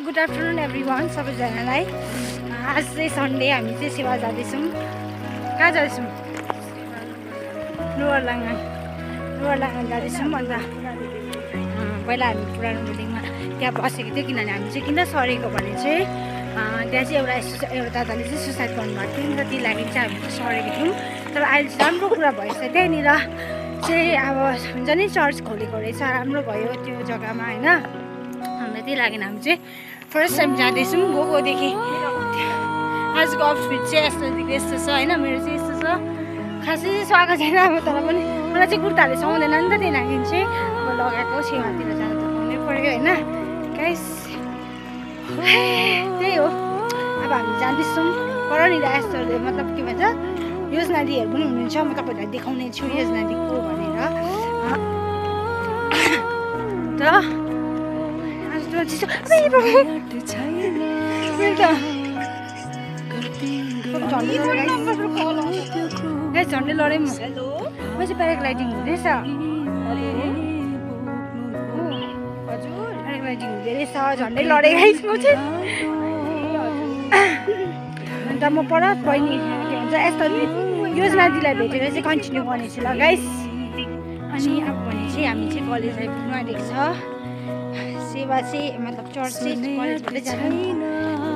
Good afternoon everyone सबैजनालाई। आज चाहिँ सन्डे, हामी चाहिँ सेवा जाँदैछौँ। कहाँ जाँदैछौँ? लोवर लाङन जाँदैछौँ। अन्त पहिला हामी पुरानो बिल्डिङमा त्यहाँ बसेको थियो, किनभने हामी चाहिँ किन सरेको भने चाहिँ त्यहाँ चाहिँ एउटा दादाले चाहिँ सुसाइड गर्नुभएको थियो नि त, त्यही लागि चाहिँ हामी चाहिँ सरेको थियौँ। तर अहिले चाहिँ राम्रो कुरा भएछ, त्यहाँनिर चाहिँ अब हुन्छ नि चर्च खोलेको रहेछ, राम्रो भयो त्यो जग्गामा होइन। अन्त त्यही लागि हामी चाहिँ फर्स्ट टाइम जाँदैछौँ। गएकोदेखि आजको आउटफिट चाहिँ यस्तो छ होइन, मेरो चाहिँ यस्तो छ। खासै स्वागत छैन अब, तर पनि मलाई चाहिँ कुर्ताहरूले सुहाउँदैन नि त, त्यही लागि चाहिँ अब लगाएको सेवातिर जानु त पाउनै पऱ्यो होइन गाइस। त्यही हो, अब हामी जाँदैछौँ। परनिर यस्तोहरूले मतलब के भन्छ, योजना दिदीहरू पनि हुनुहुन्छ, म तपाईँहरूलाई देखाउने छु योजना दिदी को भनेर। त झन्डै लडेँ म चाहिँ प्याराग्लाइडिङ हुँदैछ। हजुर प्याराग्लाइडिङ हुँदै रहेछ, झन्डै लडेँ गाइस म चाहिँ। अन्त म पर बहिनी के भन्छ यस्तो योजना दिदीलाई भेटेर चाहिँ कन्टिन्यू गर्नेछु ल गाइस। अनि अब भने चाहिँ हामी चाहिँ कलेज आइपुग्नु आँटेको छ। सेवा चाहिँ मतलब चर्च चाहिँ कलेजबाटै जानु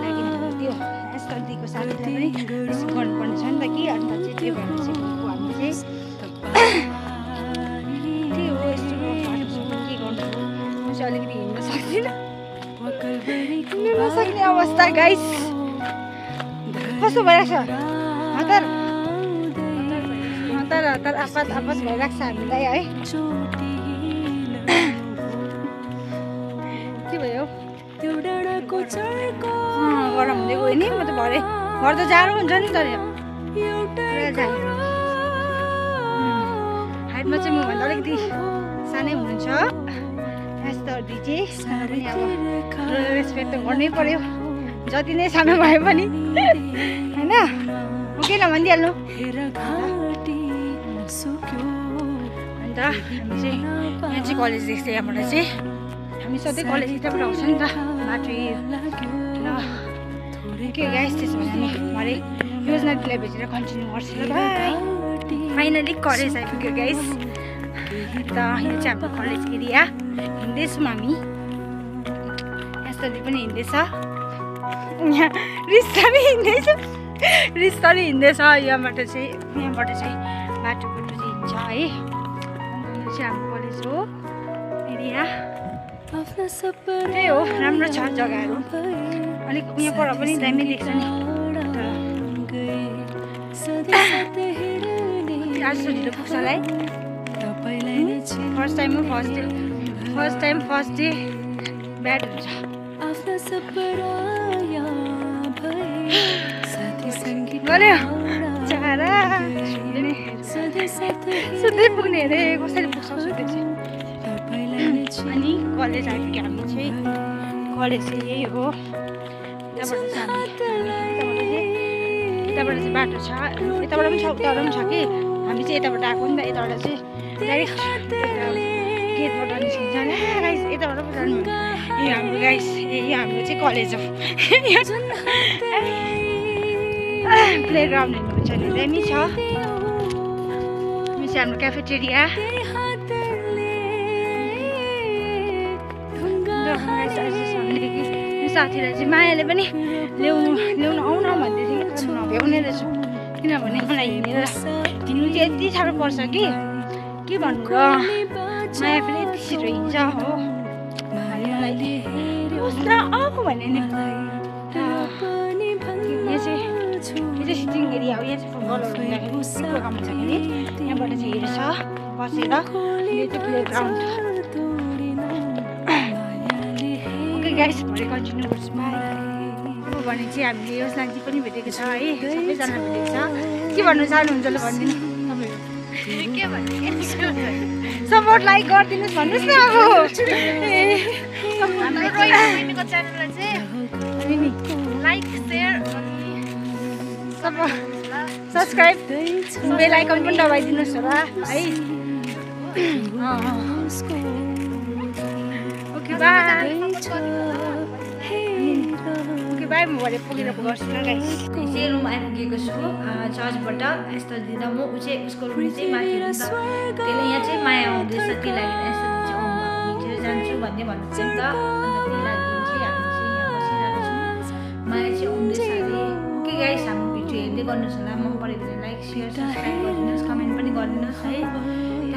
लागि त्यो यस्तो दिदीको साथीलाई पनि रिसिभ गर्नुपर्ने छ नि त कि, अन्त चाहिँ त्यो भएर चाहिँ गएको हामी चाहिँ। त्यही हो, यस्तो के गर्नु, म चाहिँ अलिकति हिँड्न सक्दिनँ, हिँड्नु नसक्ने अवस्था गाइस। कस्तो भइरहेको छ हतार आपत भइरहेको छ हामीलाई है। के भयो गरम हुँदै गयो नि, म त भरे घर त जाडो हुन्छ नि तर हाइटमा चाहिँ मभन्दा अलिकति सानै हुनुहुन्छ यस्तो दिदी चाहिँ, पनि अब रेस्पेक्ट त गर्नै पर्यो जति नै सानो भए पनि होइन। म के नभनिदिइहाल्नु। अन्त हामी चाहिँ यहाँ चाहिँ कलेज देख्छ, यहाँबाट चाहिँ हामी सधैँ कलेज यताबाट आउँछ नि त बाटो ल। के गाइस, त्यसो भने भरे योजना दिदीलाई भेटेर कन्टिन्यू गर्छु ल। बाई। फाइनली कलेज आइपुग्यो गाइस। अन्त यो चाहिँ हाम्रो कलेज एरिया, हिँड्दैछौँ हामी। यस्तरी पनि हिँड्दैछ, यहाँ रिस्तारी हिँड्दैछ, यहाँबाट चाहिँ बाटो हिँड्छ है। अन्त यो चाहिँ हाम्रो कलेज हो एरिया। त्यही हो, राम्रो छ जग्गाहरू, अलिक यहाँ पर पनि दामी देख्छ नि। आज ढिलो पुग्छ होला है। फर्स्ट डे ब्याड हुन्छ। गऱ्यो चारा सुत्दै पुग्ने अरे, कसरी पुग्छ सुत्दै चाहिँ। अनि कलेज आइपुग्यो हामी चाहिँ। कलेज चाहिँ यही हो, यताबाट चाहिँ बाटो छ, यताबाट पनि छ उताबाट पनि छ कि। हामी चाहिँ यताबाट आएको नि त, यताबाट चाहिँ डाइरेक्ट गेटबाट निस्किन्छ नि गाइस, यताबाट पो जानु। यो हाम्रो गाइस, यो हाम्रो चाहिँ कलेज हो। प्लेग्राउन्ड हेर्नुहुन्छ नि, दामी छ। यो चाहिँ हाम्रो क्याफेटेरिया। साथीलाई चाहिँ मायाले पनि ल्याउनु आउन भन्दै थियो कि, नभ्याउने रहेछु किनभने मलाई हिँड्नु चाहिँ यति साह्रो पर्छ कि के भन्नु र। माया पनि यति छिटो हिँड्छ हो, मलाई आएको भने नि। यो चाहिँ सिटिङ एरिया हो, यहाँ चाहिँ फुटबलहरू प्रोग्राम हुन्छ कि यहाँबाट चाहिँ हेर्छ बसेर। यो चाहिँ प्लेग्राउन्ड। ओके गाइस, भरे कन्टिन्यू गर्छु भने चाहिँ हामीले योजना दिदी पनि भेटेको छ है, सबैजना भेटेको छ। के भन्नु चाहनुहुन्छ ल भनिदिनु तपाईँहरू। सपोर्ट लाइक गरिदिनुहोस् भन्नुहोस् न। अब हाम्रो च्यानललाई चाहिँ लाइक सेयर सब्सक्राइब बेल आइकन पनि दबाइदिनुहोस् होला है। Okay by. ट्राई म भरे पुगेर गर्छु ल गाइस चाहिँ रुम आइपुगेको छु चर्चबाट यस्तो दिँदा म ऊ चाहिँ उसको रुम चाहिँ माथि हुन्छ त्यसले यहाँ चाहिँ माया आउँदैछ त्यही लागि यस्तो चाहिँ हिँडेर जान्छु भन्ने भन्नुहुन्छ नि त अन्त त्यही लागि चाहिँ हामी चाहिँ यहाँ बसिरहेको छौँ माया चाहिँ आउँदैछ अरे ओके गाइस हाम्रो भिडियो हेर्दै गर्नुहोस् होला मन पऱ्यो भने लाइक सेयर सब्सक्राइब गरिदिनुहोस् कमेन्ट पनि गरिदिनुहोस् है